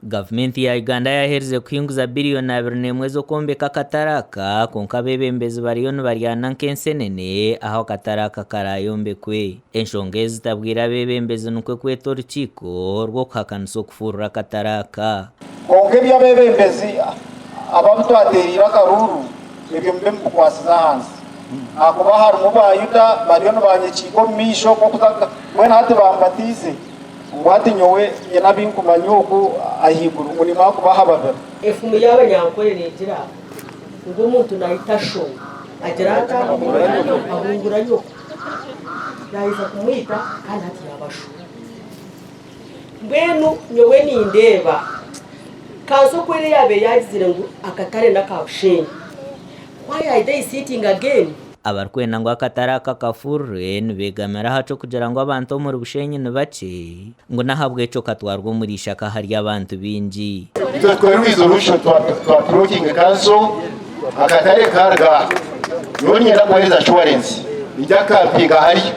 Gavumenti ya Uganda yaaherize kuhinguza biriyoni 21 z'okwombeka akatare aka kwonka abeebembezi bariyo nibaryana nk'ensenene ahu akatare aka karaayombekwe. Enshonga ezi zitabwire abeebembezi nikwo kweta orukiiko rw'okuhakanisa okufuurura akatare aka. Kwonka eby'abeebembezi aba abu twateereire akaruuru, ebyo mube mubikwasize ahansi. Ahakuba harimu ba Yuda bariyo nibanyekiika omu maisho nk'okuza mbwenu hati bambatiize. Ngu hati nyowe nyine abu nkumanya oku ahaiguru ngu nimara kubahababira. Efumu y'Abanyankore neegira ngu omuntu naita sho, agira ata? Ahungura nyoko. Yaaheza kumwita kandi hati yaaba sho. Mbwenu nyowe nindeeba kanso ku eri yaabaire yaagizire ngu akatare n'aka Bushenyi, why are they sitting again? Abarikwenda ngu akatare aka kafururwe nibeegamira aha ky'okugira ngu abantu omuri Bushenyi ni bakye, ngu n'ahabw'ekyo katwarwe omuri Ishaka ahari abantu baingi. Itwe tukore resolution twa approachinge council akatare karuga aha. Nyowe niinyenda kubahereza assurance nti akampinga hariyo.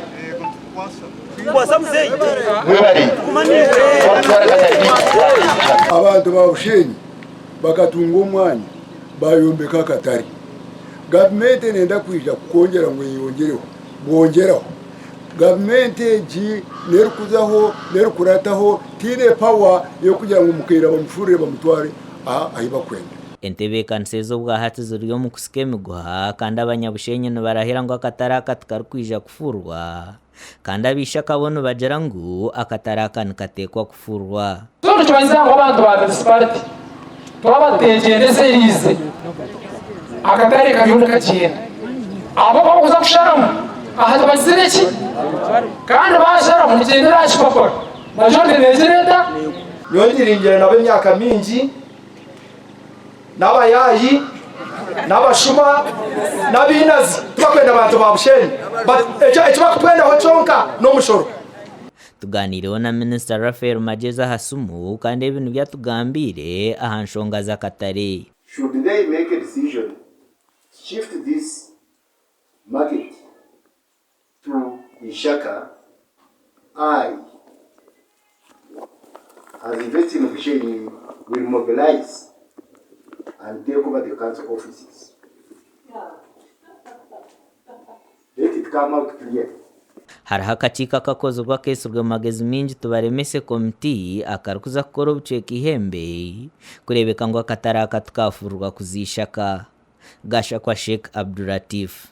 Mwebare twakutwara akatare kaitu. Abantu ba Bushenyi bakatunga omwanya bayombeka akatare. Gavumenti nenda kwija kukwongyera ngu eyeyongyereho bwongyeraho. Gavumenti egi n'erikuzaho n'erikurataho teine power y'okugira ngu omukaire bamufurure bamutware ahu bakwenda. Entebeekanisa ezi obwahati ziri omu kusika emiguha kandi abanyabushenyi nibarahira ngu akatare aka tikarikwija kufurwa kandi ab'eishaka bo nibagira ngu akatare aka nikateekwa kufurwa. Twena nitumanyisa ngu abantu ba municipality twabategyendesereize akatare kariyo nikagyenda. Abo abarikuza kusharamu aha tibagizire ki? Kandi basharamu nigyendera aha kipapura majority negira eta? Nyowe nyiringire nabo emyaka mingi, n'abayaayi, n'abashuma, n'abainazi, tibakwenda bantu ba Bushenyi. But ekyo eki bakutwendaho kyonka n'omushoro. Tugaaniireho na Minisita Raphael Magyezi aha simu kandi ebi nibyo atugambiire aha nshonga z'akatare. Should they make a decision to shift this market to Ishaka, I, as Invest in Bushenyi, will mobilise and take over the council offices. Let it come out clearly. Hariho akakiiko akakozirwe akeetsirwe Magezi Maingi Tubaremese Committee akarikuza kukora obucweka eihembe kureebeka ngu akatare aka tikaafururwa kuza Ishaka. Gashakwa Sheikh Abdulatif.